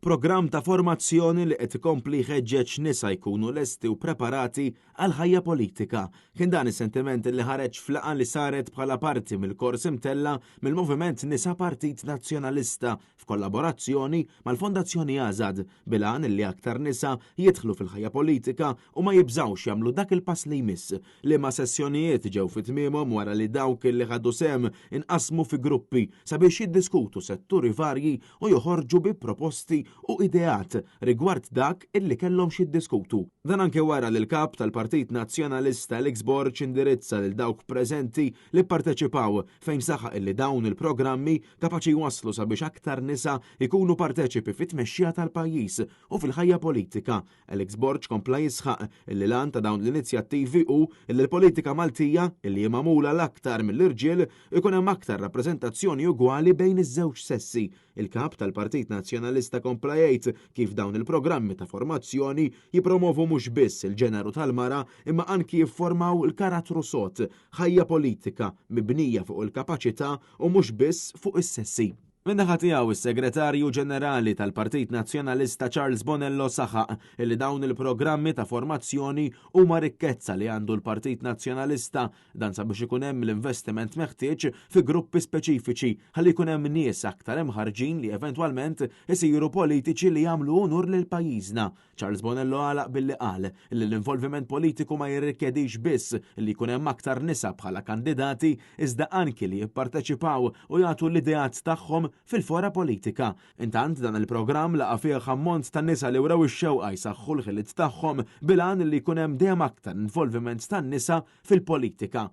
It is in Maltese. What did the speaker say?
Programm ta' formazzjoni li qed ikompli jħeġġeġ nisa jkunu lesti u preparati għal ħajja politika. Kien dan is-sentiment li ħareġ f'laqgħa li saret bħala parti mill-kors imtella' mill-Moviment Nisa Partit Nazzjonalista f'kollaborazzjoni mal-Fondazzjoni Azad bil-għan li aktar nisa jidħlu fil-ħajja politika u ma jibżgħux jagħmlu dak il-pass li jmiss. Liema sessjonijiet ġew fi tmiemhom wara li dawk li ħadu sehem inqasmu fi gruppi sabiex jiddiskutu setturi varji u joħorġu bi proposti u ideat rigward dak illi kellhom x'jiddiskutu. Dan anke wara li l-Kap tal-Partit Nazzjonalista Alex Borg indirizza lil dawk preżenti li pparteċipaw fejn saħaq illi dawn il-programmi kapaċi jwasslu sabiex aktar nisa jkunu parteċipi fit-tmexxija tal-pajjiż u fil-ħajja politika. Alex Borg kompla jisħaq illi l-għan ta' dawn l-inizjattivi hu illi l-politika Maltija, illi hi magħmula l-aktar mill-irġiel, ikun hemm aktar rappreżentazzjoni ugwali bejn iż-żewġ sessi. Il-Kap tal-Partit Nazzjonalista kompla jgħid kif dawn il-programmi ta' formazzjoni jippromovu mhux biss il-ġeneru tal-mara imma anki jifformaw l-karattru sod, ħajja politika mibnija fuq il-kapaċità u mhux biss fuq is-sessi. Min-naħa tiegħu, is-Segretarju Ġenerali tal-Partit Nazzjonalista Charles Bonello saħaq illi dawn il-programmi ta' formazzjoni huma rikkezza li għandu l-Partit Nazzjonalista, dan sabiex ikun hemm l-investiment meħtieġ fi gruppi speċifiċi ħalli jkun hemm nies aktar imħarrġin li eventwalment isiru politiċi li jagħmlu unur lil pajjiżna. Charles Bonello għalaq billi qal li l-involviment politiku ma jirrikjedix biss li jkun hemm aktar nisa bħala kandidati iżda anki li jipparteċipaw u jagħtu l-ideat tagħhom fil-fora politika. Intant dan il-programm laqa' fih ammont ta' nisa li wrew ix-xewqa jsaħħu l-ħiliet tagħhom bil-għan li jkun hemm dejjem aktar involviment tan-nisa fil-politika.